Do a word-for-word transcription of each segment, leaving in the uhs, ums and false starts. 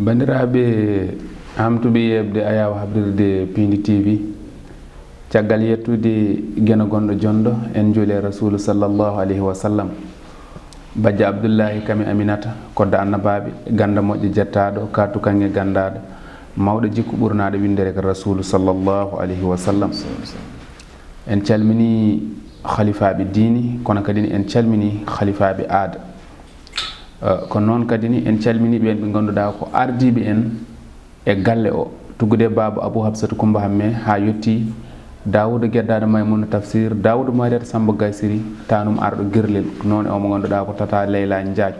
Banndiraaɓe hamtuɓe yeeɓde ayaawo habrirde Piindi T V, caggal yettude Geno gonɗo jonɗo, en njuuli e Rasuulu sallallahu alayhi wa sallam. Bajjo Abdullahi kami Aminata, kodda annabaaɓe, ganda moƴƴo jettaaɗo, kaatu kaŋŋe gandaaɗo, mawɗo jikku ɓurnaaɗo winndere ko Rasuulu sallallahu alayhi wa sallam. En calmini halifaaɓe diini, kono kadi en calmini halifaaɓe aada. Eh, ko noon kadi en calmini ɓeen ɓe ngannduɗaa ko ardiiɓe en e galle o, tuggude Baaba Abuu Hafsatu Kummba Hammee haa yotti Daawuda Geddaaɗo Maymuna Tafsir, Daawuda Mariyata Sammba Gaye Siri, taanum arɗo Girlel, noon e o mo ngannduɗaa ko Tata Leyla Njaaj.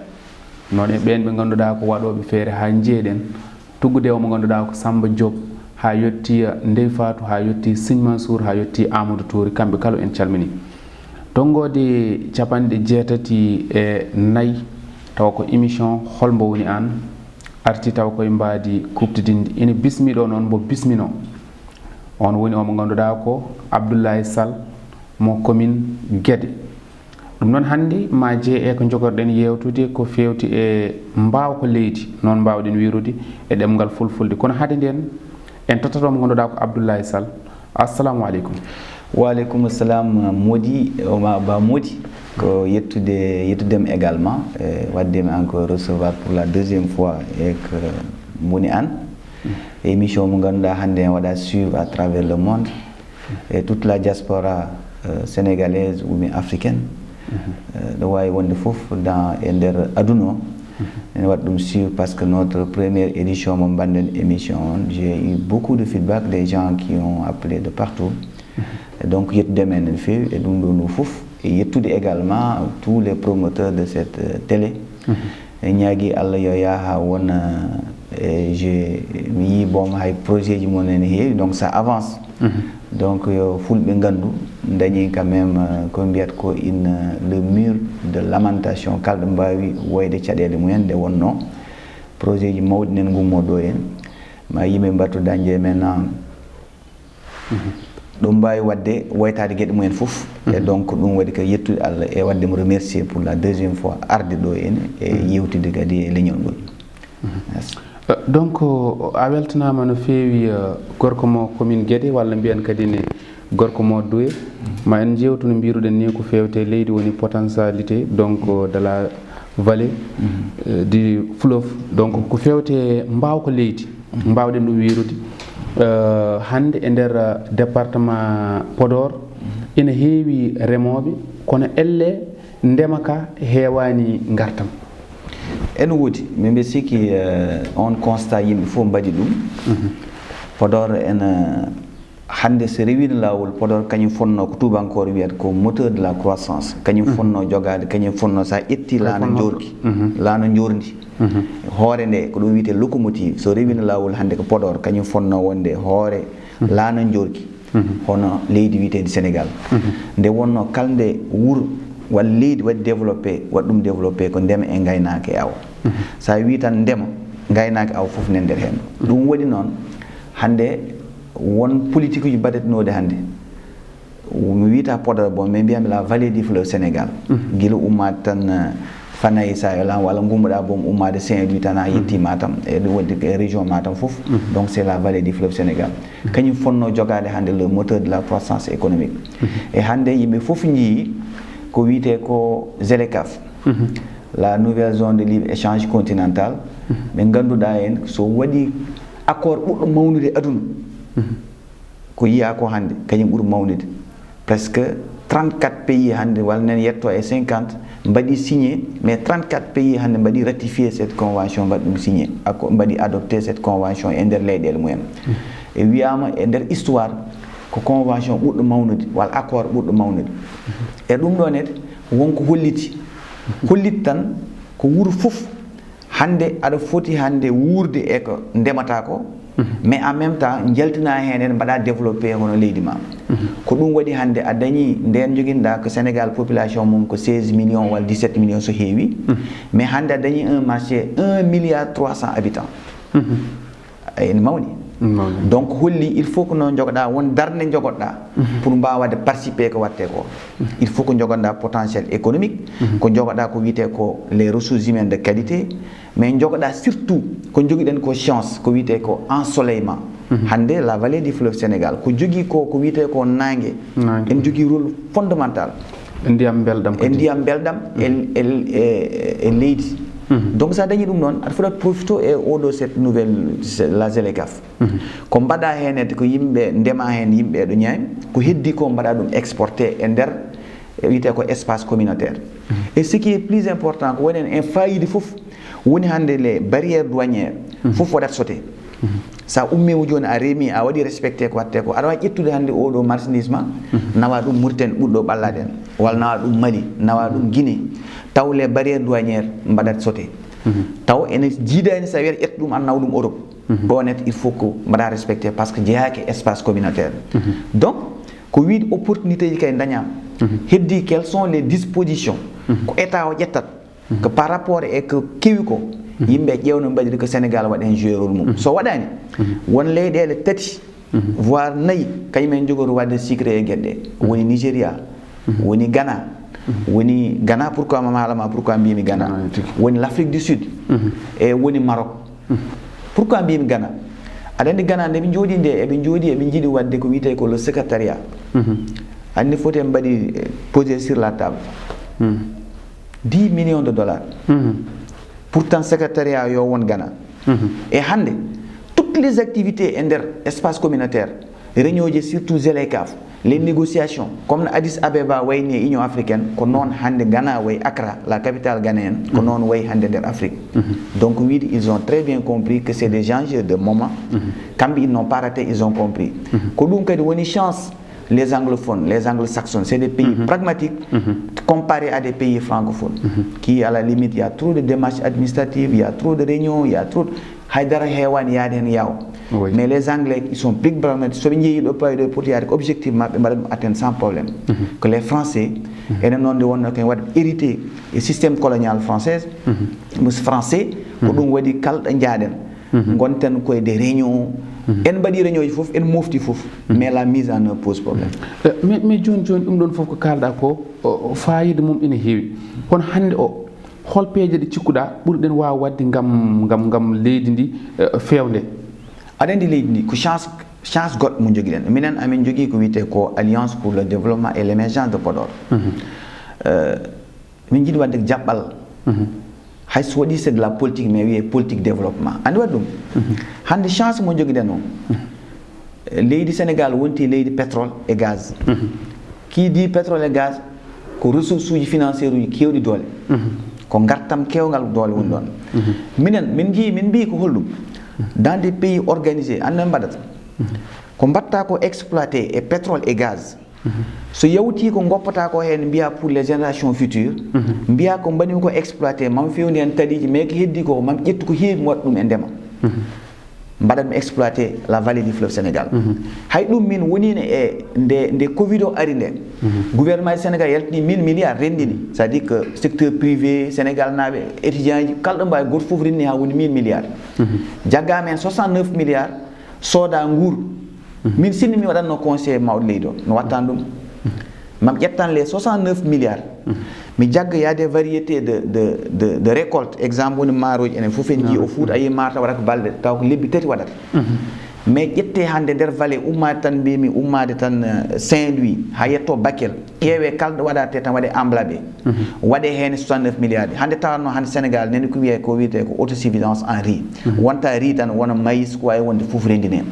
Noon e ɓeen ɓe ngannduɗaa ko waɗooɓe feere haa njeeɗen, tuggude o mo ngannduɗaa ko Sammba Diop, haa yotti Ndey Faatu, haa yotti Siñ Mansour, haa yotti Amadou Touri, kamɓe kala en calmini. Tonngoode capanɗe jeetati e nayi, tawa ko émission Hol Mbo Woni Aan, arti tawa koye mbaadi kuuɓtidinndi. Ina bismi ɗo noon mbo bismino. On woni o mo ngannduɗaa ko Abdoulaye Sall mo commune Guédé. Ɗum noon hannde ma jeye e ko njogorɗen yeewtude ko feewti e mbaawka leydi, noon mbaawɗen wiirude e ɗemngal fulfulde. Kono hade ndeen, en tottato mo ngannduɗaa ko Abdoulaye Sall. Assalamu aleykum. Wa aleykum salam, Modi, o ma Ba Modi. Ko yettude, yettudem également, e waɗde mi encore recevoir pour la deuxième fois e ko Moni An. Émission mo ngannduɗaa hannde en waɗa suivre à travers le monde. Et toute la diaspora, euh, sénégalaise ou bien africaine, euh, ɗo waawi wonde fof dans, e nder aduna o, ene waɗa ɗum suivre parce que notre première édition mo mbaɗɗen émission on, j'ai eu beaucoup de feedback des gens qui ont appelé de partout. Et donc, yettude men no feewi e ɗum ɗo no fof. Et yettude également tous les promoteurs de cette, euh, télé. En ñaagii Allah yo yaha won, euh, e je, mi yii boom hay projet ji mon ene heewi, donc ça avance. Donc yo fulɓe nganndu, dañi quand même, euh, ko mbiyata ko une, euh, le mur de lamentation, kala ɗo mbaawi woyde caɗeele mumen, nde wonnoo projet ji mawɗi nen ngummoo ɗo en. Ma yimɓe mbattu dañde e men, ah, ɗum mbaawi waɗde woytaade geɗe mumen fof. E donc ɗum waɗi ko yettude Allah e waɗde mo remercier pour la deuxième fois arde ɗo en e yewtidde kadi e leñol ngol. Merci. Euh, donc, euh, a weltanaama no feewi, euh, gorko mo commune Guédé, walla mbiyen kadi ne gorko mo Doué. Ma en njeewtu no mbiruɗen ni ko feewte leydi woni potentialité, donc, euh, de la vallée, euh, du fleuve. Donc, ko feewte mbaawka leydi, mbaawɗen ɗum wiirude. Euh, hannde e nder, euh, département Podor, ina heewi remooɓe, kono elle ndema ka heewaani ngartam. Ene woodi, min mbiɗa sikki, euh, on constat yimɓe fof mbaɗi ɗum. Podor ene, euh, hannde so rewiino laawol, Podor kañum fonnoo ko tuubankoore wiyata ko moteur de la croissance. Kañum fonnoo jogaade, kañum fonnoo so a ƴetti laana njoorki, laana njoorndi. Hoore nde, ko ɗum wiyetee locomotive. So rewiino laawol hannde ko Podor, kañum fonnoo wonde hoore laana njoorki. Hono leydi wiyeteedi Sénégal. Nde wonnoo kala nde wuro walla leydi waɗi développé, waɗi ɗum développé ko ndema e ngaynaaka e awo. So a wii tan ndema, ngaynaaka awo fof nen nder heen. Ɗum waɗi noon, hannde won politique uji mbaɗetnooɗi hannde. Mi wiyata Podor boom, mais mbiyami la vallée du fleuve Sénégal. Gila ummaade tan, eh, Fanaye, so a welama, walla ngummoɗa boom ummaade Saint-Louis tan haa yetti Matam. E ɗum waɗi ko e région Matam fof. Donc c'est la vallée du fleuve Sénégal. Kañum fonnoo jogaade hannde le moteur de la croissance économique. E hannde yimɓe fof njii ko wiyetee ko ZLECAf, la nouvelle zone de libre échange continentale. Ɓe ngannduɗaa en so waɗi accord ɓurɗo mawnude aduna. Ko yiyaa ko hannde, kañum ɓuri mawnude. Presque trente-quatre pays hannde, walla nen yetto e cinquante, mbaɗi signé, mais trente-quatre pays hannde mbaɗi ratifié cette convention, mbaɗi ɗum signé, ako-, mbaɗi adopté cette convention e nder leyɗeele mumen. E wiyaama e nder histoire ko convention ɓurɗo mawnude, walla accord ɓurɗo mawnude. E ɗum ɗo net, wonko holliti, holliti tan ko wuro fof hannde aɗa foti hannde wuurde e ko ndemata ko, mais en même temps njaltina heen en mbaɗa développé hono leydi ma. Ko ɗum waɗi hannde a dañi nden joginɗa ko Sénégal population mum ko seize millions walla dix-sept millions so heewi, mais hannde a dañi un marché un milliard trois cents habitants. Ene mawni. Donc holli il faut que no jogoɗa won darnde jogoɗa pour mbawa wadde participer ko watte ko. Il faut que jogoɗa potentiel économique, ko jogoɗa ko wiyete ko les ressources humaines de qualité, mais jogoɗa surtout ko jogiɗen ko chance ko wiyete ko ensoleillement. Hande la vallée du fleuve Sénégal ko jogi ko ko wiyete ko nangue. En jogi rôle fondamental. Ndiyam belɗam e ndiyam belɗam e leydi. Donc sa dañi ɗum noon aɗa foti profito e oɗo cette nouvelle la Zelekaf. Ko mbaɗa heen e ko yimɓe ndema heen yimɓe ɗo ñaami ko heddi ko mbaɗa ɗum exporté e nder wiyete ko espace communautaire. Et ce qui est plus important ko woni en fayida fof woni hannde les barrières douanières fof waɗat sauté. Sa ummima joni a reemi a waɗi respecté ko watte ko aɗa wawi ƴettude hannde oɗo marchandise ma nawa ɗum Mauritanie ɓurɗo ɓallade en walla nawa ɗum Mali nawa ɗum Guinée taw les barrières douanières mbaɗat sauté. Taw ene jiidani sa wiyata ƴetta ɗum an nawa ɗum Europe. Ɗo net il faut que mbaɗa respecté par ce que jeeyaki espace communautaire. Donc ko wiide opportunité ji kay dañama. Heddi quelles sont les dispositions ko état o ƴettat que par rapport e ko kewi ko yimɓe ƴeewno mbaɗiri ko Sénégal waɗen joué rôle mum so waɗani won leyɗele tati voire nayi kañum en jogori wadde secret e gueɗe ɗe woni Nigéria, woni Ghana, woni Ghana pourquoi ma haalama pourquoi mbimi Ghana, woni l'Afrique du Sud e woni Maroc. Pourquoi mbimi Ghana? Aɗa andi Ghana nde ɓe jooɗi nde eɓe jooɗi eɓe jiiɗi wadde ko wiyete ko le secrétariat. Anni foti en mbaɗi posé sur la table dix millions de dollars pourtant secrétariat yo won Ghana. E hannde toutes les activités e nder espace communautaire réunion ji surtout Zelekaf les négociations comme no Addis Abeba wayni e Union africaine ko noon hannde Ghana wayi Accra la capitale ghanéenne ko noon wayi hannde nder Afrique. Donc wiide ils ont très bien compris que c'est des enjeux de moment. Kamɓe ils n'ont pas raté ils ont compris. Ko ɗum kadi woni chance les anglophones les anglo-saxons c'est des pays pragmatiques comparé à des pays francophones qui à la limite il y a trop de démarches administratives il y a trop de réunions il y a trop haydara heewani yaade heen yaaw. Mais les anglais ils sont big brother soɓe jeeyi ɗo pawi ɗo poti yaade ko objectif maɓɓe mbaɗa ɗum atteindre sans problème. Que les français enen noon nde wonno ken waɗa hérité e système colonial français français ko ɗum waɗi kalɗo jaaɗen gonten koye des réunions. En mbaɗi réunion ji fof en mofti fof mais la mise en œuvre pose problème. Mais joni joni ɗum ɗon fof ko kalɗa ko fayida mum ina heewi kono hannde o hol peeje ɗe cikkuɗa ɓurɗen waaw waɗde ngam ngam ngam leydi ndi fewde? Aɗa andi leydi ndi ko chance chance goɗɗo mo jogiɗen minen amin jogui ko wiyete ko alliance pour le développement et l'émergence de Podor. Min jiiɗi wadde jaɓɓal. Hay so waɗi c'est de la politique mais wiye politique développement andi waɗi ɗum. Hande chance mo jogiɗen o leydi Sénégal wonti leydi pétrole et gaz. Qui dit pétrole et gaz ko ressource uji financière uji kewɗi doole. Ko gartam kewgal doole woni ɗon. Minen min jii min mbi ko holɗum dans des pays organisés anno mbaɗata ko mbatta ko exploité e pétrole et gaz. So yawti ko goppata ko heen mbiya pour les générations futures mbiya ko mbaɗimi ko exploité mam fewndi heen taliiji mais ko heddi ko mam ƴettu ko heewi mi waɗa ɗum e ndema. Mbaɗa ɗum exploité la vallée du fleuve Sénégal. Hay ɗum min wonino e nde nde covid o ari nde gouvernement du Sénégal yaltini mille milliards renndini c'est à dire que secteur privé Sénégal naaɓe étudiant ji kala ɗo mbawi goto foof renndi ha woni mille milliards. Jaggama hen soixante-neuf milliards sooda nguur. Min sinno mi waɗatno conseillé mawɗo leydi o mi wattano ɗum. Mam ƴettan les soixante-neuf milliards mi jagga y a des variétés de de de de récolte exemple woni maaroji enen fof en jii o fuuta a yii maaro taw waɗata ko balɗe taw ko lebbi tati waɗata. Mais ƴette hannde nder vallée ummaade tan mbimi ummaade tan Saint Louis ha yetto Bakel ƴeewe kala ɗo waɗate tan waɗe emblabé. Waɗe heen soixante-neuf milliards hannde tawanno hannde Sénégal nani ko wiyee ko wiyetee ko autosuffisance en riz. Wonta riz tan wona maïs ko wawi wonde fof rendine.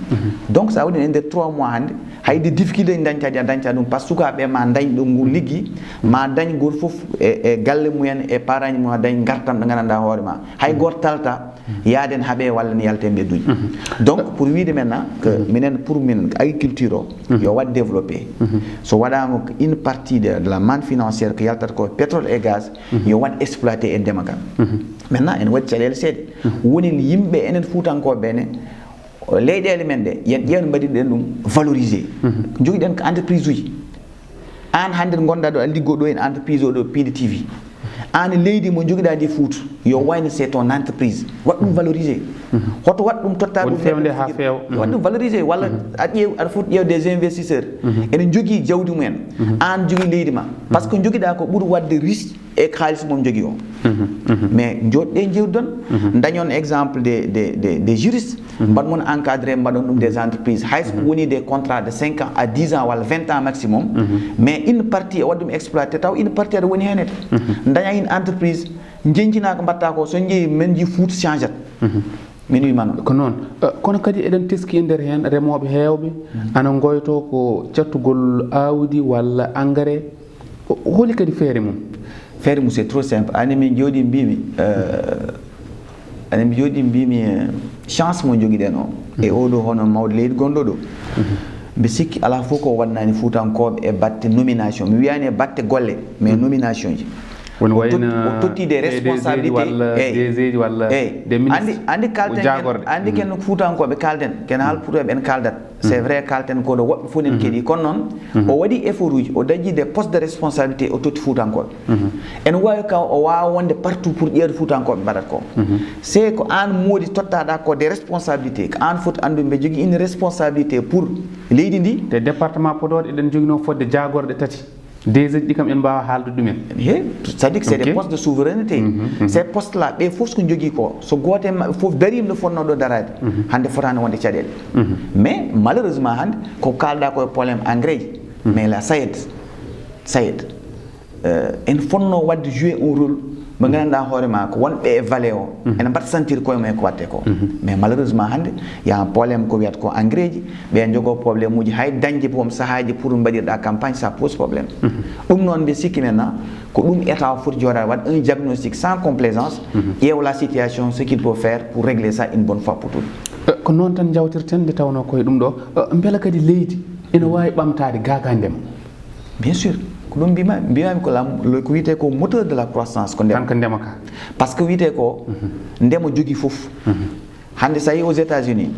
Donc sa waɗi e nder trois mois hannde hayde difficulté dañta a dañta ɗum par ce que sukaɓe ma dañ ɗo ngu liggi ma dañ gol fof e galle mumen e parent ji mumen dañ gartam ɗo gandanɗa hoore ma hay goto talata yaaden haaɓe walla ne yalte mbedduji. Donc pour wiide maintenant que minen pour min agriculture o yo waɗ développé. So waɗama une partie de la manne financière ko yaltata ko pétrole et gaz yo waɗ exploité e ndema ka. Maintenant ene waɗi caɗele seeɗa woni yimɓe enen fuutankoɓe ɓene leyɗele men ɗe yen ƴeew no mbaɗirɗen ɗum valorisé. Jogiɗen ko entreprise uji an hannde ɗo gonɗa ɗo a liggo ɗo en entreprise o ɗo piiɗe T V Aan leydi mo njogiɗaa ndi Fuuta, yo wayno c'est ton entreprise. Waɗ ɗum valorisé. Hoto waɗ ɗum totta Woni ɗum feewde haa feewa. Yo waɗ ɗum valorisé. Walla aɗa ƴeew, aɗa foti ƴeewde des investisseurs. Ene njogii jawdi mumen. Aan jogii leydi ma. Parce que njogiɗaa ko ɓuri waɗde riche e kaalis mo njogii o. Mais njooɗɗe njeewdon. Dañon exemple des, des, des, des juristes. Mbaɗ mon encadré, mbaɗon ɗum des entreprises. Hay so woni des contrats de cinq ans à dix ans walla vingt ans maximum. Mais une partie o waɗ ɗum exploité taw une partie aɗa woni heen. Daña une entreprise, njeñcinaa ko mbaɗta ko, so njeeyi men nji foot changeat. Min wima noon. Ko noon. Eh, kono kadi eɗen teski e nder heen remooɓe heewɓe ana ngoyto ko cattugol aawdi walla engrais. Holi kadi feere mum? Feere mum c'est trop simple. Ani min jooɗi mbimi, eh, ani mi jooɗi mbimi, eh, chance mo jogiɗen o e oɗo hono mawɗo leydi gonɗo ɗo. Mbi sikki alaa fof ko waɗnani fuutankooɓe e batte nomination. Mi wiyani e batte golle, mais nomination ji. Woni O totti- wayno o totti des P D G ji responsabilités. Walla Eyyi. D G ji walla Eyyi. Des ministres. Andi, andi kalten Jaagorɗe. Andi ken fuutankooɓe kalten ken haal puutoɓe en kaldat. C'est vrai kalten koɗo woɓɓe fof nen keɗi kono noon o waɗi effort uji, o dañi des postes de responsabilité, o totti fuutankooɓe. Ene wawi ka o wawa wonde partout pour ƴeewde fuutankooɓe mbaɗat ko. C'est ko an moodi tottaɗa ko des responsabilités, ko an foti andu mbe jogui une responsabilité pour leydi ndi. Te département Podor eɗen joguino fodde jaagorɗe tati. Des eji ɗi kam en mbawa haalde ɗumen. He, c'est-à-dire que c'est des postes de souveraineté. Ces postes là ɓe fof ko jogui ko, so goto e maɓɓe fof darima ɗo fotno ɗo darade, hande fotani wonde caɗele. Mais malheureusement hande ko kalɗa ko e problème engrais ji. Mais la SAED, SAED, euh, en fotno wadde jouer un rôle mo gandanɗa hoore ma ko wonɓe e vallée o ene mbaɗa sentir koye mumen ko watte ko. Mais malheureusement hande y a un problème ko wiyata ko engrais ji. Ɓe jogo problème uji, hay dañde boom sahaji pour mbaɗirɗa campagne, ça pose problème. Ɗum noon mbi sikki men na ko ɗum état o foti jooɗade, waɗ un diagnostic sans complaisance, ƴeew la situation, ce qu'il faut faire pour régler ça une bonne fois pour toutes. Ko noon tan jawtirten nde tawno koye ɗum ɗo. Mbela kadi leydi ene wawi ɓamtade gaga ndema? Bien sûr. Ko ɗum mbima mbimami ko lam ko wiyete ko moteur de la croissance ko ndema. Tan ko ndema ka. Parce que wiyete ko ndema jogui foof. Hande sa yi aux États-Unis,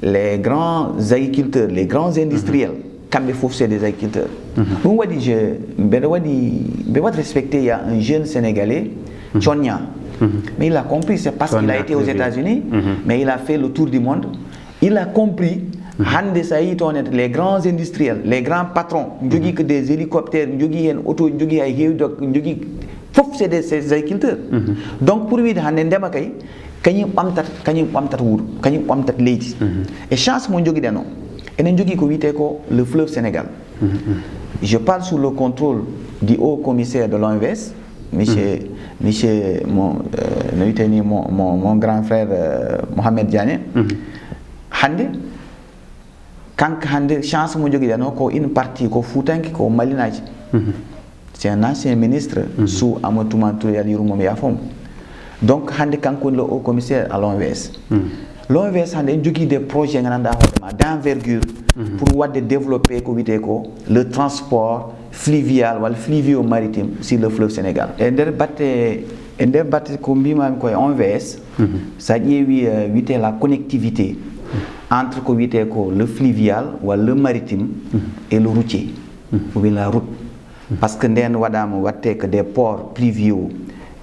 les grands agriculteurs, les grands industriels, kamɓe fof c'est des agriculteurs. Ɗum waɗi je mbeɗa waɗi mbeɗa waɗi respecté, il y a un jeune sénégalais, Tchonnia. Mais il a compris, c'est parce qu'il a été aux États-Unis, mais il a fait le tour du monde. Il a compris. Hande sa yi toon les grands industriels, les grands patrons jogui que des hélicoptères, jogui hen auto, jogui hay heewi dok, jogui fof c'est des, ces agriculteurs. Donc pour wide hande ndema kay kañum ɓamtata kañum ɓamtata wuuro, kañum ɓamtata leydi. E chance mo joguiɗen o, enen jogui ko wiyete ko le fleuve Sénégal. Je parle sous le contrôle du haut commissaire de l'OMVS, monsieur, monsieur mon, euh, no wiyeteni mon, mon, mon grand frère, euh, Mohamed Diané. Hande kanko hande chance mo joguiɗen o ko une partie ko fuutanke, ko malinaji. C'est un ancien ministre sous Amadou Toumani Touré, yal yurmom yafom. Donc hande kanko woni le haut commissaire à l'OMVS. L'OMVS hande en jogui des projets gandanɗa hoorema d'envergure pour wadde développer ko wiyete ko le transport fluvial walla fluvio-maritime sur le fleuve Sénégal. E nder batte e nder batte ko mbimami ko e OMVS, sa ƴeewi, euh, wiyete la connectivité entre ko wiyete ko le fluvial walla le maritime et le routier, ou bien la route. Parce que nden waɗama watte que des ports pluviaux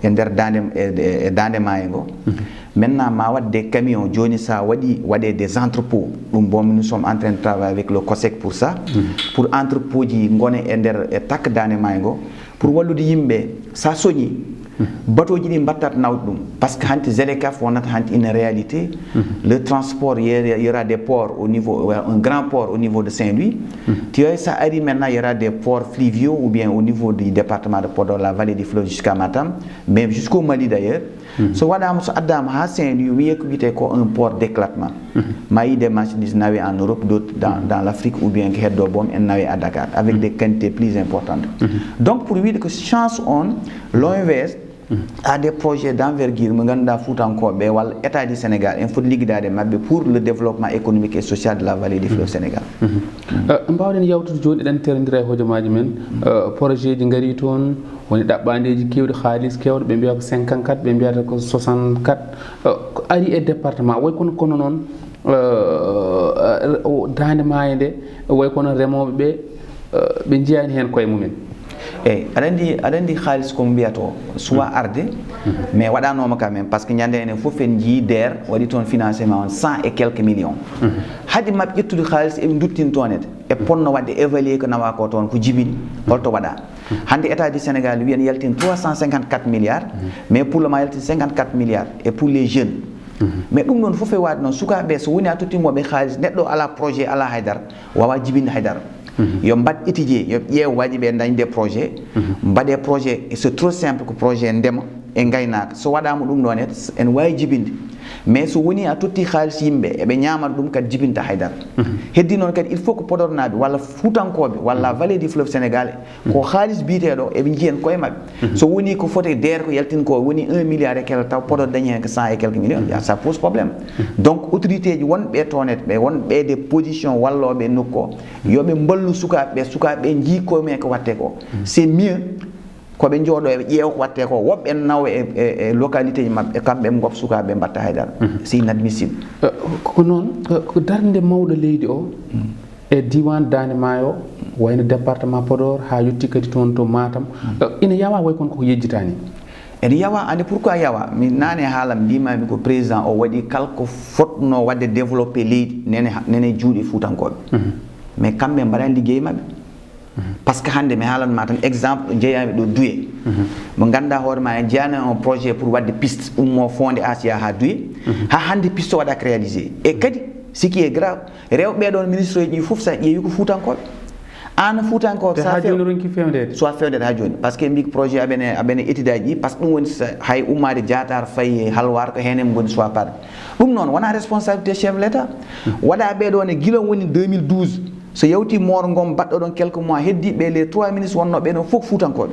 e nder dande e, e, e dande maayo ngo. Maintenant ma waɗ des camions joni sa waɗi waɗe des entrepôts. Ɗum bon, nous sommes en train de travailler avec le COSEC pour ça, pour entrepôt ji gone e nder e takka dande maayo ngo, pour wallude yimɓe sa soñi batoji ɗi mbattat nawde ɗum. Parce que hanti ZLECAf wonata hanti une réalité. Le transport, il y aura des ports au niveau, un grand port au niveau de Saint-Louis. Tiyoy sa ari maintenant, il y aura des ports fluviaux ou bien au niveau du département de Podor, la vallée du fleuve jusqu'à Matam, même jusqu'au Mali d'ailleurs. So waɗama, so addama ha Saint-Louis, wiye ko wiyete ko un port d'éclatement. Ma yi des marchandises nawe en Europe, d'autres dans, dans l'Afrique ou bien ko heddo boom en nawe à Dakar avec des quantités plus importantes. Donc pour wide ko chance on, l'OMVS a des projets d'envergure mo ganduɗa fuutankoɓe walla état du Sénégal en foti liggidade mabɓe pour le développement économique et social de la vallée du fleuve Sénégal. Mbawɗen yawtude joni, eɗen terondira e hojomaji men. Projet ji gari toon, woni ɗaɓɓandeji kewɗi, haalis kewɗo, ɓe mbiya ko cinquante-quatre, ɓe mbiyata ko soixante-quatre. Ko ari e département, way kono, kono noon, dande maayo nde, way kono remoɓe ɓe, ɓe jiyani hen koye mumen. Eyi, aɗa anndi, aɗa anndi haalis ko mbiyatoo suwa arde, mais waɗanooma quand même, parce que ñande enen fof en njii der waɗi toon financement on cent et quelques millions. Haɗi maɓɓe ƴettude haalis eɓe nduttin toon et e ponno waɗde évaluer ko nawa ko toon ko jibini, holto waɗa. Hannde état du Sénégal wiyan yaltin trois cent cinquante-quatre milliards, mais pour le moment yaltin cinquante-quatre milliards et pour les jeunes. Mais ɗum noon fof e waade noon, sukaaɓe ɓe, so woni a totti mooɓe haalis, neɗɗo ala projet, ala haydara, wawa jibinde haydara. Yo mbaɗ étudier, yo ƴeew waɗi ɓe dañde projet, mbaɗe projet, c'est trop simple, ko projet ndema e ngaynaaka. So waɗaama ɗum ɗoon, en waawi jibinde. Mais so woni a totti haalis yimɓe, eɓe ñaamata ɗum, kadi jibinta haydara. Heddi noon kadi, il faut que Podornaaɓe walla Fuutankooɓe walla vallée du fleuve Sénégal, ko haalis biyeteeɗo, eɓe njiya en koye maɓɓe. So woni ko foti der ko yaltin ko woni un milliard et quelque, taw Podor dañi heen ko cent et quelques millions, ya, ça pose problème. Donc autorité ji wonɓe toon et ɓe wonɓe des positions wallooɓe nokku o, yo ɓe mballu sukaaɓe ɓe, sukaaɓe ɓe njii koye mumen ko waɗte ko. C'est mieux ko ɓe njooɗo eɓe ƴeewa ko waɗte ko, woɓɓe nawa e, e, e localité ji maɓɓe, kamɓe ɓe ngop sukaaɓe ɓe mbaɗta haydara. C'est inadmissible. Eh, ko noon, eh, ko darnde mawɗo leydi o e diiwaan Daande Maayo, wayno département Podor, haa yotti kadi toon to Matam. Eh, ina yawa way kono koko yejjitaani. Ene yawa, ande pourquoi yawa? Min naane haalam mbimami ko président o waɗi kala ko fotno waɗde développé leydi, nene, nene juuɗe Fuutankooɓe. Mais kamɓe mbaɗani liggey maɓɓe. Par ce que hannde mi haalanma tan exemple ɗo jeeyami ɗo Douye. Mo ngannduɗaa hoore ma en jeeyani on projet pour waɗde piste ummo Fondé Asia haa Douye. Haa hannde piste o waɗaaka réalisé. E kadi, ce qui est grave, rewɓe ɗon ministre ji fof sa ƴeewi ko Fuutankooɓe. Aan Fuutankooɓe, te sa haa few- jooni ronki fewndeede. So a fewndeede haa jooni. Par ce que mbi ko projet aɓene, aɓene étude aji ɗi, par ce que ɗum woni so hay ummaade Jaatar fayi e Halwaar ko heen en ngoni soit par. Ɗum noon wonaa responsabilité chef de l'État. Waɗa ɓee ɗoo ne gila woni deux mille douze. So yawti Mor Ngom baɗɗo ɗon quelques mois, heddiiɓe les trois ministres wonnoo ɓee ɗon fof Fuutankooɓe.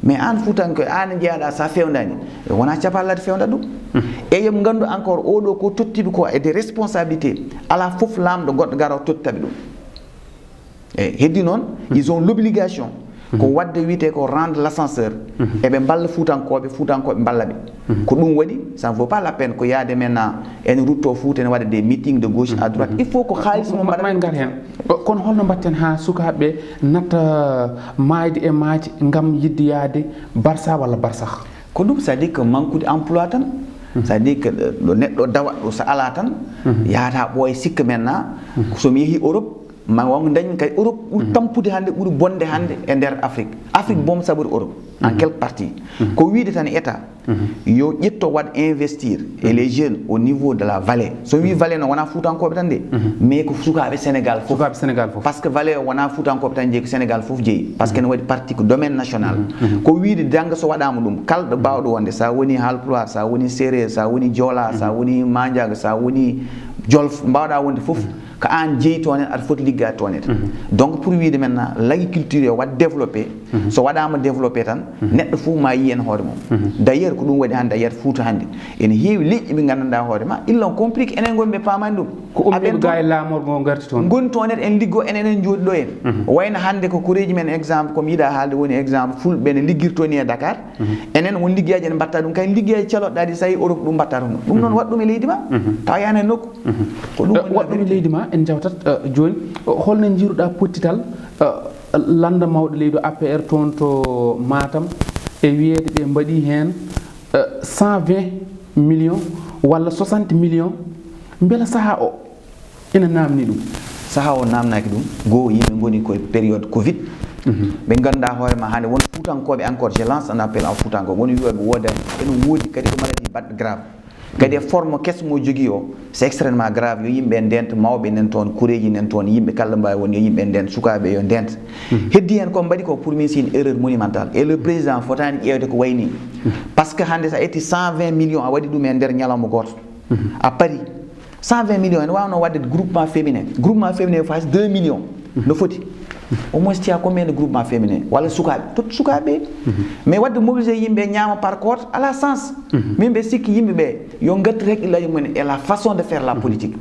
Mais aan Fuutankooɓe, aan njeyaɗa sa fewndaani, wonaa capallade fewnda ɗum. E yo ɓe nganndu encore oɗo ko tottiɓe ko e des responsabilités. Alaa fof laamɗo goɗɗo garo tottaɓe ɗum. E heddi noon, ils ont l'obligation ko waɗde wiyetee ko rendre l'ascenseur. Eɓe mballa Fuutankooɓe, Fuutankooɓe mballa ɓe. Ko ɗum waɗi, ça ne vaut pas la peine ko yahde maintenant en rutto Fuuta, en waɗa des meetings de gauche à droite. Il faut ko haalis mo mbaɗa. Ma en ngar heen. Ko-, kono holno mbaɗten haa sukaaɓe natta maayde e maaje ngam yiɗde yahde Barça walla Barsakh? Ko ɗum, c'est-à-dire que manque de emploi tan. C'est-à-dire que ɗo neɗɗo dawa ɗo so alaa tan, yahata ɓooya sikka maintenant, so mi yehi Europe, ma won dañ kay Europe ɓuri tampude hannde, ɓuri bonde hannde e nder Afrique. Afrique boom saɓori Europe, en quelque partie. Ko wiide tan État, yo ƴetto waɗ investir e les jeunes au niveau de la vallée. So wi vallée noon, wonaa Fuutankooɓe tan de, mais ko sukaaɓe Sénégal fof. Sukaaɓe Sénégal fof. Par ce que vallée o wonaa Fuutankooɓe tan jeyi, ko Sénégal fof jeyi. Par ce que ne waɗi partie ko domaine national. Ko wiide jannga so waɗaama ɗum, kala ɗo baawɗo wonde, sa woni Haalpulaar, sa woni Seereer, sa woni Joola, sa woni Manjaaga, sa woni Jolof, mbaawɗa wonde fof, ko aan jeyi toon en, aɗa foti liggaade toon en. Donc pour wiide maintenant, l'agriculture yo waɗ développé, so waɗaama développé tan, neɗɗo fof ma yiyen hoore mum. D'ailleurs, ko ɗum waɗi hannde, d'ailleurs, Fuuta hannde, ene heewi leƴƴi ɓe nganndanɗaa hoore ma, ils l'ont compris que enen ngonɓe paamani ɗum. Ko ummiiɓe gaa e laamorgo ngarti toon. Ngoni toon en, en liggo, enen en njooɗi ɗo en. Wayno hannde ko koreeji men, exemple, ko mi yiɗa haalde woni exemple, Fulɓe ne liggirto ni e Dakar. Enen won liggeyaaji en mbatta ɗum, kay liggeyaaji caloɗɗaaɗi so a yi Europe ɗum mbatta ɗum. Ɗum noon waɗ ɗum e leydi ma, tawa yaani e nokku. Ko ɗum woni waɗ ɗum e leydi ma, en njawtat, eh, jooni, eh, holno njiiruɗaa pottital, eh, lannda mawɗo leydi o A P R toon to Matam, e wiyeede ɓe mbaɗi heen, eh, cent vingt millions walla soixante millions, mbela sahaa o ina naamni ɗum? Sahaa o naamnaaki ɗum. Goo, yimɓe ngoni koye période covid. Ɓe ngannduɗaa hoore ma hannde won Fuutankooɓe encore, je lance un appel en Fuutankooɓe, won wiyoɓe woodani, ene woodi kadi ko maladie baɗɗo grave. Kadi e forme keso mo jogii o, c'est extrêmement grave. Yo yimɓe ndento, mawɓe nen toon, koreeji nen toon, yimɓe kala mbaawi won, yo yimɓe ndento, sukaaɓe yo ndento. Heddi heen ko mbaɗi ko pour min c'est une erreur monumentale. Et le président fotaani ƴeewde ko wayni. Par ce que hannde so a ƴetti cent vingt millions a waɗi ɗum e nder ñalawma gooto. A pari. Cent vingt millions ene waawno waɗde groupement féminin. Groupement féminin fas deux millions. No foti. Au moins, tu as combien de groupement féminin? Walla sukaaɓe? Tot sukaaɓe. Mais waɗde mobilisé yimɓe ñaama par corps, ala sens. Min ɓe sikki yimɓe ɓe, yo ngattir hakkillaaji mumen e la façon de faire la politique.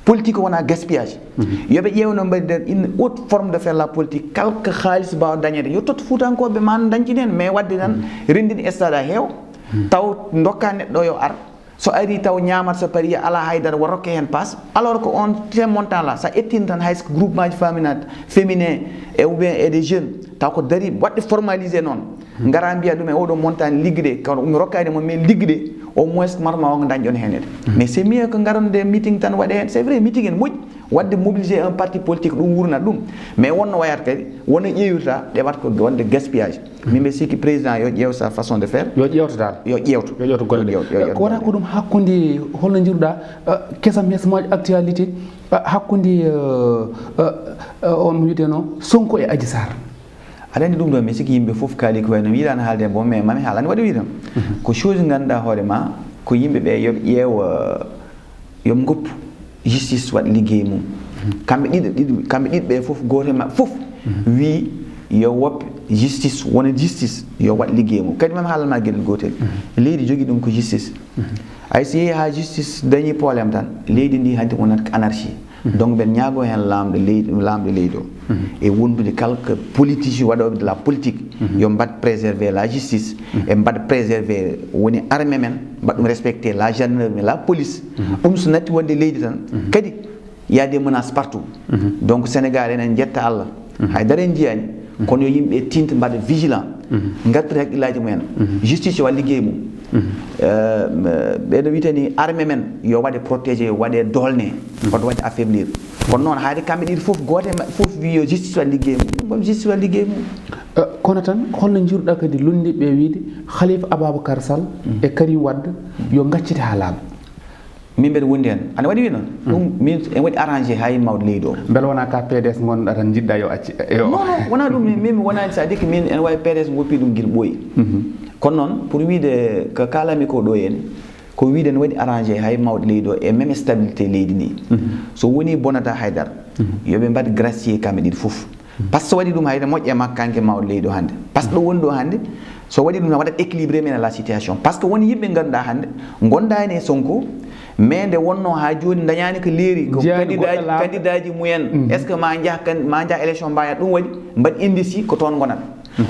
Politique wona gaspillage. Yo ɓe ƴeew no mbaɗi nder une autre forme de faire la politique. Kala ko haalis mbaawa dañede, yo tottu Fuutankooɓe ma dañci ɗen. Mais waɗde tan, renndin stade a heew, taw ndokka neɗɗo yo ar, So ari taw ñaamat so pari ala haydara wa rokke heen paas, alors que on tel montant là sa ettin tan hay so groupement ji féminin, féminin e ou bien e des jeunes taw ko dari waɗde formalisé noon, ngara mbiya ɗum e oɗo montant liggude kono mi rokkaade mo mais liggude au moins marma o ko dañɗon heen ede. Mais c'est mieux que ngaron nde meeting tan waɗe heen, c'est vrai meeting en moƴƴi, waɗde mobiliser un parti politique ɗum wurnat ɗum. Mais wonno wayata kadi wona ƴeewirta ɗe wat ko wonde gaspillage. Min mbe sikki président yo ƴeew sa façon de faire. Yo ƴeewto dal. Yo ƴeewto. Yo ƴeewto golle ɗe. Yo ƴeewto, yo ƴeewto. Ko wata golle ko ɗum hakkunde holno njiruɗa, eh, kesam hesmooji actualité, eh, hakkunde, eh, eh, eh, on mo wiyeteno Sonko e Adji Sarr? Aɗa anndi ɗum ɗo mi sikki yimɓe fof kaali ko wayno mi yiɗano haalde e boom mais mami haalani waɗi wiɗam. Ko chose ganduɗa hoore ma ko yimɓe ɓe yoɓe ƴeewa, yoɓe ngoppu justice waɗ liggey mum. Kamɓe ɗiɗo ɗiɗo kamɓe ɗiɗo ɓe fof goto e maɓɓe fof wi yo woppe justice wona justice yo waɗ liggey mum kadi mami haalana ma gueɗel gotel. Leydi jogui ɗum ko justice. Ay si yeehi ha justice dañi problème tan leydi ndi hanti wonat ko anarchie. Donc mbeɗa ñaago heen laamɗo leydi laamɗo leydi o e wondude kala ko politicien waɗooɓe de la politique yo mbaɗ préserver la justice e mbaɗ préserver woni armée men mbaɗ ɗum respecter la gendarmerie la police. Ɗum so natti wonde leydi tan kadi y a des menaces partout. Donc Sénégal enen jetta Allah hay dara en jiyani kono yo yimɓe tinta mbaɗa vigilant ngartira haqqillaaji mumen. Justice yo waɗ liggey mum. Ɓeɗo witani armée men yo waɗe protégé yo waɗe dolne. Koto waɗi affaiblir. Kono noon haade kamɓe ɗiɗi fof goote maɓɓe fof wi yo justice waɗ liggey mum ɗum kam justice waɗ liggey mum. Eh, kono tan holno njiruɗa kadi lunndiɓe wiide Khalifa Ababacar Sall e Karim Wade yo gaccite ha laaɓa? Min mbeɗa wondi heen ana waɗi wi noon ɗum min en waɗi arrangé ha yimɓe mawɗo leydi o. Beele wona ka P D S gonɗa tan jiɗɗa yo acci yo. Non non wona ɗum min min mi wonani sa dikki min ene wawi P D S goppi ɗum guila ɓooyi. Kono noon pour wiide ko kalami ko ɗo heen ko wiide ne waɗi arrangé hay mawɗo leydi o e même stabilité leydi ndi. So woni bonata haydara yoɓe mbaɗ gracier kamɓe ɗiɗi fof. Par ce que waɗi ɗum hayde moƴƴe makko kanke mawɗo leydi o hannde par ce que ɗo woni ɗo hannde so waɗi ɗum tan waɗat équilibré men la situation par ce que woni yimɓe ngannduɗa hannde gondani e Sonko mais nde wonno ha joni dañani ko leeri ko candidaji candidaji mumen est ce que ma jah ma jah élection mbayat ɗum waɗi mbaɗ indi si ko toon gonat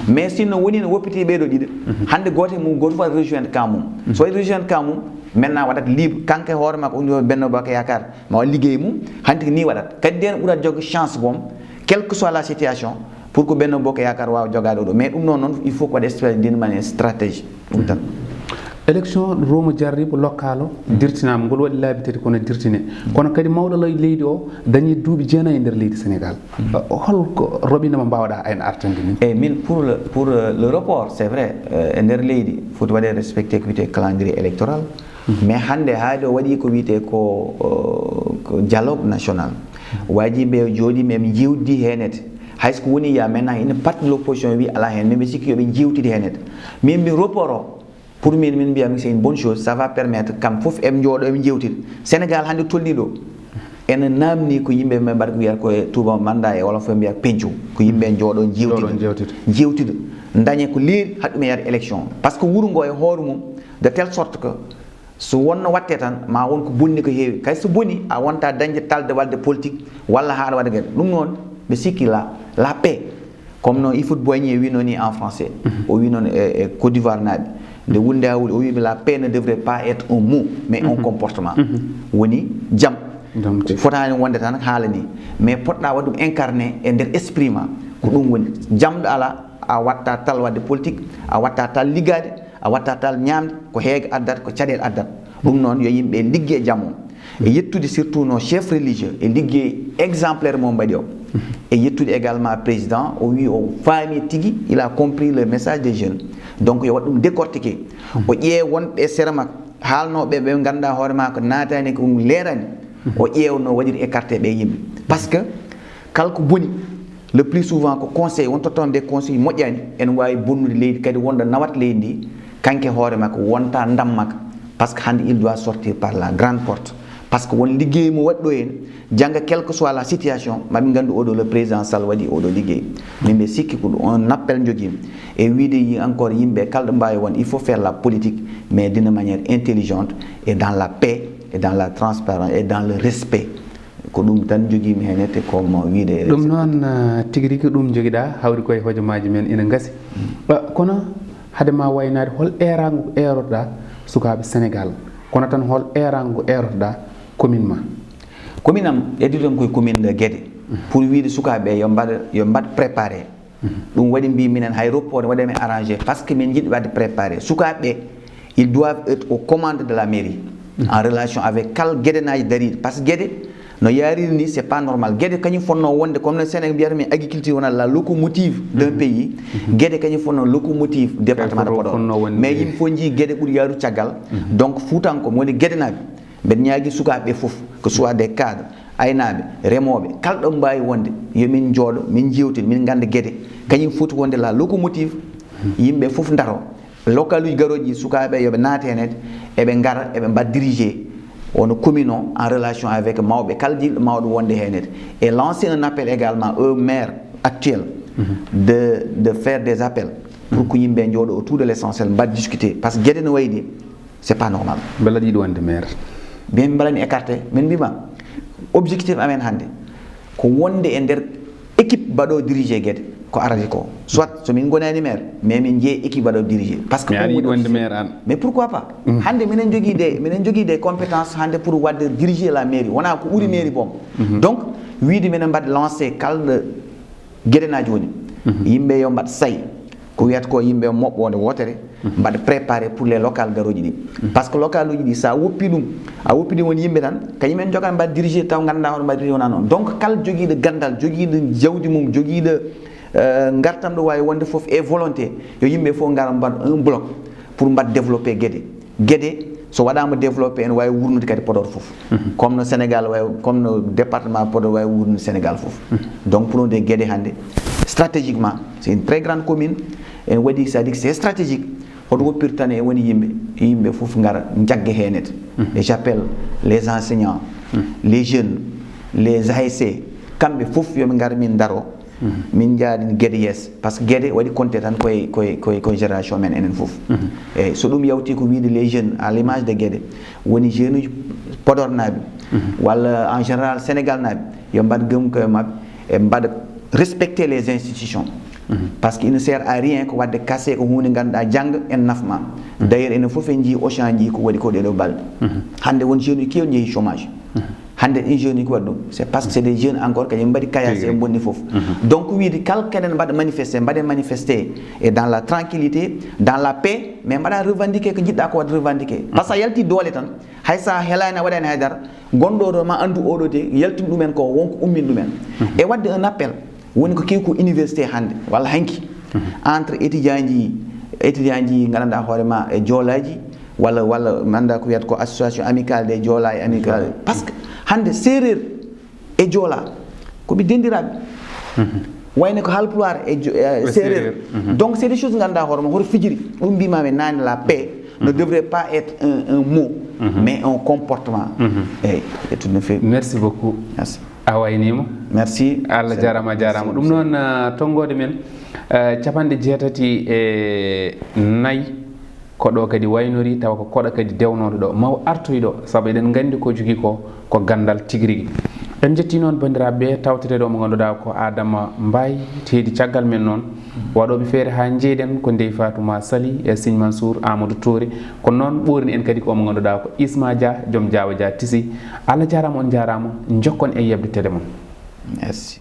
mais sinno woni no woppiti ɓeɗo ɗiɗo hannde goto e mum goto fof rejoindre ka mum so waɗi rejoindre ka mum maintenant waɗat libre kanke hoore makko o woni benno baka yakar ma waɗ liggey mum hanti ko ni waɗat kadi nden ɓurat jogde chance boom quelle que soit la situation pour que Benno Bokk Yaakaar waawa jogaade oɗo mais ɗum noon noon il faut ko waɗa espéce d'une manière stratégie ɗum tan. Élection roma jarribo lokkalo dirtinama ngol waɗi laabi tati kono dirtine kono kadi mawɗo ley leydi o dañi duuɓi jeenayi e nder leydi Sénégal holko roɓinama mbawɗa en artande min? Eyyi min pour le pour le report c'est vrai e nder leydi foti waɗe respecté ko wiyete calendrier électoral. Mais hannde haade o waɗi ko wiyetee ko ko dialogue national. Waajibi ɓe jooɗii ɓe ɓe njeewtidi heenete. Hay so ko woni ya maintenant ina parti de l'opposition wi alaa heen mais ɓe sikki yo ɓe njeewtidi heenete. Min mbi report o pour min min mbiyami c'est une bonne chose ça va permettre kam fof eɓe njooɗo eɓe njeewtida. Sénégal hannde tolni ɗo ene naamni ko yimɓe ɓe mbaɗa ko wiyata ko e tuuba mandat e wolof ɓe mbiyata peñco ko yimɓe njooɗo njeewtida. Njeewtida dañe ko leeri haɗ ɗum e yaade élection par ce que wuro ngo e hoore mum de telle sorte que so wonno watte tan ma won ko bonni ko heewi kay so boni a wonta dañde talde wadde politique walla haɗa waɗa gel ɗum noon ɓe sikki la la paix comme no Ifut Boigny wino ni en français o wi noon e Côte d'Ivoire naaɓe nde wulde hawli o wiɓe la paix ne devrait pas être un mot mais un comportement woni jam fotani wonde tan haala ni mais poɗɗa waɗ ɗum incarné e nder esprit ma ko ɗum woni jamɗo ala a watta tal wadde politique a watta tal liggade a watta tal ñamde ko heege addat ko caɗele addat ɗum noon yo yimɓe ligge e jaam o e yettude surtout no chef religieux e ligge exemplaire mo mbaɗi o e yettude également président o wi o faami tigi il a compris le message des jeunes donc yo waɗ ɗum décortiqué o ƴeew wonɓe sera makko haalnoɓe ɓe ganduɗa hoore ma ko natani ko leerani o ƴeewno waɗir écarté ɓe yimɓe parce que kala ko boni le plus souvent ko conseil won totton nde conseil moƴƴani ene wawi bonnude leydi kadi wonɗo nawat leydi ndi kanke hoore makko wonta ndam makko par ce que hande il doit sortir par la grande porte par ce que won ligguey mo waɗi ɗo hen jangga quel que soit la situation maɓe gandu oɗo le président sall waɗi oɗo ligguey min ɓe sikki ko un appel joguimi e wiide yi encore yimɓe kalɗo mbawi won il faut faire la politique mais d'une manière intelligente et dans la paix et dans la transparence et dans le respect ko ɗum tan jogiimi heen ete comme wiide ɗum noon tigi rigi ɗum jogiɗa hawri koye hojomaaji men ina ngasi kono hade ma waynaade hol eeraango ko eerotoɗa sukaaɓe sénégal Kono tan, hol eeraango eerotoɗaa commune ma? Commune am, ƴettuɗen koye commune de Guédé, pour wiyde sukaaɓe ɓe yo mbaɗ, yo mbaɗ préparé. Ɗum waɗi mbi minen hay report ne waɗa men arrangé, parce que min njiɗi waɗde préparé. Sukaaɓe ɓe, ils doivent être aux commandes de la mairie, en relation avec kala Guédénaaji dariiɗi, parce que Guédé no yaariri ni, c'est pas normal. Guédé kañum fotnoo wonde, comme no Sénégal mbiyata min, agriculture wona la locomotive d'un pays. Guédé kañum fotnoo locomotive département de Podor. Mais yimɓe fof njii Guédé ɓuri yaarude caggal. Donc, Fuutankooɓe woni Guédénaaɓe, mbeɗa ñaagii sukaaɓe ɓe fof, que ce soit des cadres, aynaaɓe, remooɓe, kala ɗo mbaawi wonde, yo min njooɗo, min njeewtida, min ngannda Guédé kañum foti wonde la locomotive. Yimɓe fof ndaro, local uji garooji ɗi, sukaaɓe yo ɓe naat heen, eɓe ngara, eɓe mbaɗa dirigé wano commune o, en relation avec mawɓe, kala jiɗɗo mawɗo wonde heen. Et lancer un appel également au maire actuel de, de faire des appels pour que yimɓe njooɗo autour de l'essentiel, mbaɗa discuter, parce que Guédé no wayi ni, c'est pas normal. Mbela ɗiɗo wonde maire? Bien, mbela mi écarté, min mbima objectif amen hannde ko wonde e nder équipe mbaɗo dirigé Guédé ko arata ko. Soit so min ngonani maire, mais min jeeye équipe mbaɗo dirigé. Parce que mais aɗa yiɗi wonde maire an? Mais pourquoi pas? Hannde minen jogii des, minen jogii des compétences hannde pour waɗde diriger la mairie. Wona ko ɓuri mairie boom. Donc, wiyde minen mbaɗ lancé kala Guédénaaji woni. Yimɓe yo mbaɗ say. Ko wiyata ko yimɓe moɓɓo wonde wootere, mbaɗa préparé pour les locales garooji ɗi. Parce que local uji ɗi, so a woppi ɗum, a woppi ɗum woni yimɓe tan, kañum en jogan mbaɗa dirigé taw ngannduɗaa hoto mbaɗa dirigé wona noon. Donc, kala jogiiɗo ganndal, jogiiɗo jawdi mum, jogiiɗo, euh, ngartam ɗo waawi wonde fof e volonté, yo yimɓe fof ngar mbaɗ un bloc pour mbaɗ développé Guédé. Guédé, so waɗaama développé, ene waawi wuurnude kadi Podor fof. Comme no Sénégal waawi, comme no département Podor waawi wuurnude Sénégal fof. Donc, pour de Guédé hannde, stratégiquement, c'est une très grande commune. Ene waɗi, c'est-à-dire que c'est stratégique. Hoto woppirtane e woni yimɓe, yimɓe fof ngara njagge heen. Et j'appelle les enseignants, les jeunes, les A S C, kamɓe fof yo ɓe ngar min ndaro. Min njaadin Guédé yees, parce que Guédé waɗi compté tan koye, koye, koye, koye génération men enen fof. Eyyi, so ɗum yawti ko wiyde les jeunes à l'image de Guédé, woni jeune uji Podor naaɓe, walla en général Sénégal naaɓe, yo mbaɗ gëm koye maɓɓe, e mbaɗa respecter les institutions. Parce que il ne sert à rien ko waɗde kase ko huunde ngannduɗaa jannga en nafma. D'ailleurs, enen fof en njii Auchan, njii ko waɗi ko ɗeɗo balɗe. Hannde won jeune uji keewɗi njehi chômage. Hannde ɗin jeune uji ko waɗi ɗum, c'est parce que c'est des jeunes encore kañum mbaɗi caillasse e bonni fof. Donc, wiyde kala keɗen mbaɗa manifesté, mbaɗen manifesté et dans la tranquillité, dans la paix, mais mbaɗa revendiquer ko njiɗɗa ko waɗde revendiquer. Parce que a yalti doole tan, hay sa helani a waɗani haydara, gonɗo ɗo ma anndu oɗo de yaltin ɗumen ko wonko ummin ɗumen. E waɗde un appel, woni ko kewi ko université hannde walla hanki, entre étudiant ji, étudiant ji ngannduɗaa hoore ma e joolaaji, walla, walla mi annda ko wiyata ko association amicale des joola e amicale, parce que hannde séeréer e joola ko ɓe dendiraaɓe. Wayno ko halpulaar e jo-, e séeréer. Donc, c'est des choses ngannduɗaa hoore ma hoto fijiri. Ɗum mbimami nane, la paix ne devrait pas être un, un mot, mais un comportement. Eyyi, e tout no feewi. Merci beaucoup. Merci. A waynima. Merci. Allah jarama, jarama. Ɗum noon, ah, tonngode men, ah, capanɗe jeetati e nayi, ko ɗo kadi waynori, tawa ko koɗo kadi dewnooɗo ɗo. Maw artoy ɗo, sabu eɗen nganndi ko jogii ko, ko ganndal tigi rigi. En njetti noon banndiraaɓe ɓe tawteteeɗo mo ngannduɗaa ko Adama Mbaye, teedi caggal men noon. Waɗooɓe feere haa njeeyɗen ko Ndey Fatuma Sali e Siñ Mansour Amadou Touré. Ko noon ɓoorini en kadi ko mo ngannduɗaa ko Isma Dia, joom Diawa Dia Tisi. Allah jarama, on jarama, jokkon e yeɓde tede mon. Merci.